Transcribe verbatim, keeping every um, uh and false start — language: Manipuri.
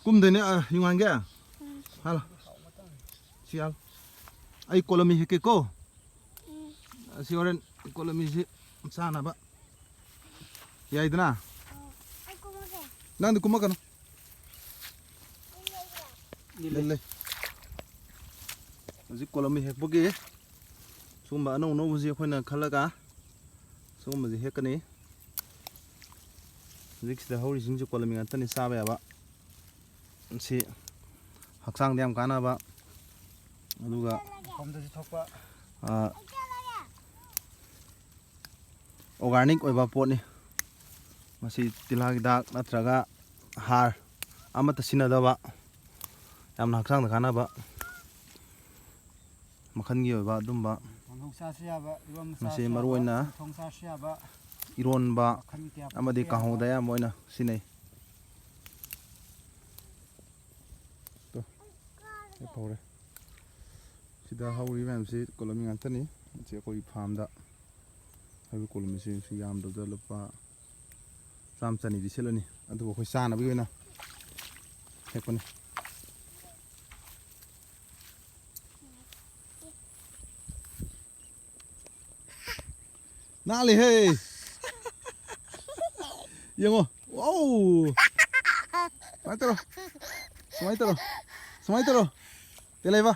ꯀꯨꯝꯗꯣꯏꯅꯦ꯫ ꯑ, ꯌꯨꯡꯍꯟꯒꯦ? ꯍꯥꯜꯂꯣ꯫ ꯁꯤ ꯍꯥꯜꯂꯣ꯫ ꯑꯩ ꯀꯣꯂꯝꯃꯤ ꯍꯦꯛꯀꯦꯀꯣ꯫ ꯑꯁꯤ ꯍꯣꯔꯦꯟ ꯀꯣꯂꯝꯃꯤꯁꯤ ꯆꯥꯅꯕ꯫ ꯌꯥꯏꯗꯅ? ꯑꯩ ꯀꯨꯝꯃꯒꯦ꯫ ꯅꯪꯗꯤ ꯀꯨꯝꯃꯛꯀꯅꯨ꯫ ꯂꯩ, ꯂꯩ꯫ ꯍꯧꯖꯤꯛ ꯀꯣꯂꯝꯃꯤ ꯍꯦꯛꯄꯒꯤ ꯁꯤꯒꯨꯝꯕ ꯑꯅꯧ ꯑꯅꯧꯕꯁꯤ ꯑꯩꯈꯣꯏꯅ ꯈꯜꯂꯒ ꯁꯤꯒꯨꯝꯕꯁꯤ ꯍꯦꯛꯀꯅꯤ꯫ ꯍꯧꯖꯤꯛꯁꯤꯗ ꯍꯧꯔꯤꯁꯤꯡꯁꯤ ꯀꯣꯂꯝꯃꯤ ꯉꯥꯛꯇꯅꯤ, ꯆꯥꯕ ꯌꯥꯕ꯫ ꯁꯤ ꯍꯛꯆꯥꯡꯗ ꯌꯥꯝ ꯀꯥꯟꯅꯕ, ꯑꯗꯨꯒ ꯃꯐꯝꯗꯁꯨ ꯊꯣꯛꯄ꯫ ꯑ, organic ꯑꯣꯏꯕ ꯄꯣꯠꯅꯤ꯫ ꯃꯁꯤ ꯇꯤꯜꯍꯥꯠ ꯍꯤꯗꯥꯛ ꯅꯠꯇ꯭ꯔꯒ ꯍꯥꯔ ꯑꯃꯠꯇ ꯁꯤꯖꯤꯟꯅꯗꯕ, ꯌꯥꯝꯅ ꯍꯛꯆꯥꯡꯗ ꯀꯥꯟꯅꯕ ꯃꯈꯜꯒꯤ ꯑꯣꯏꯕ ꯑꯗꯨꯝꯕ꯫ ꯀꯥꯡꯍꯧ ꯆꯥꯁꯨ ꯌꯥꯕ, ꯏꯔꯣꯟꯕ ꯃꯁꯤ ꯆꯥꯁꯨ ꯃꯔꯨ ꯌꯥꯕ, ꯑꯣꯏꯅ ꯆꯝꯊꯣꯡ ꯆꯥꯁꯨ ꯌꯥꯕ, ꯏꯔꯣꯟꯕ ꯃꯈꯜ ꯀꯌꯥ ꯑꯃꯗꯤ ꯄꯨꯊꯣꯛꯄ ꯀꯥꯡꯍꯧꯗ ꯌꯥꯕ꯫ ꯑꯌꯥꯝꯕ ꯑꯣꯏꯅ ꯁꯤꯖꯤꯟꯅꯩ꯫ ꯇꯣ, ꯍꯦꯛ ꯐꯧꯔꯦ꯫ ꯁꯤꯗ ꯍꯧꯔꯤ ꯃꯌꯥꯝꯁꯤ ꯀꯣꯂꯝꯃꯤ ꯉꯥꯛꯇꯅꯤ꯫ ꯁꯤ ꯑꯩꯈꯣꯏꯒꯤ ꯐꯥꯔꯝꯗ ꯍꯥꯏꯕ ꯀꯣꯂꯝꯃꯤꯁꯤ ꯁꯤ ꯌꯥꯝꯗꯕꯗ ꯂꯨꯄꯥ ꯆꯥꯝꯃ ꯆꯅꯤꯗꯤ ꯁꯤꯠꯂꯅꯤ꯫ ꯑꯗꯨꯕꯨ ꯑꯩꯈꯣꯏ ꯆꯥꯅꯕꯒꯤ ꯑꯣꯏꯅ ꯍꯦꯛꯄꯅꯤ꯫ ꯅꯥꯜꯂꯤꯍꯦ꯫ ꯌꯦꯡꯉꯣ꯫ ꯋꯥꯎ꯫ ꯁꯨꯃꯥꯏꯅ ꯇꯧꯔꯣ꯫ ꯁꯨꯃꯥꯏꯅ ꯇꯧꯔꯣ꯫ ꯁꯨꯃꯥꯏꯅ ꯇꯧꯔꯣ꯫ ꯇꯦꯂꯩꯕ꯫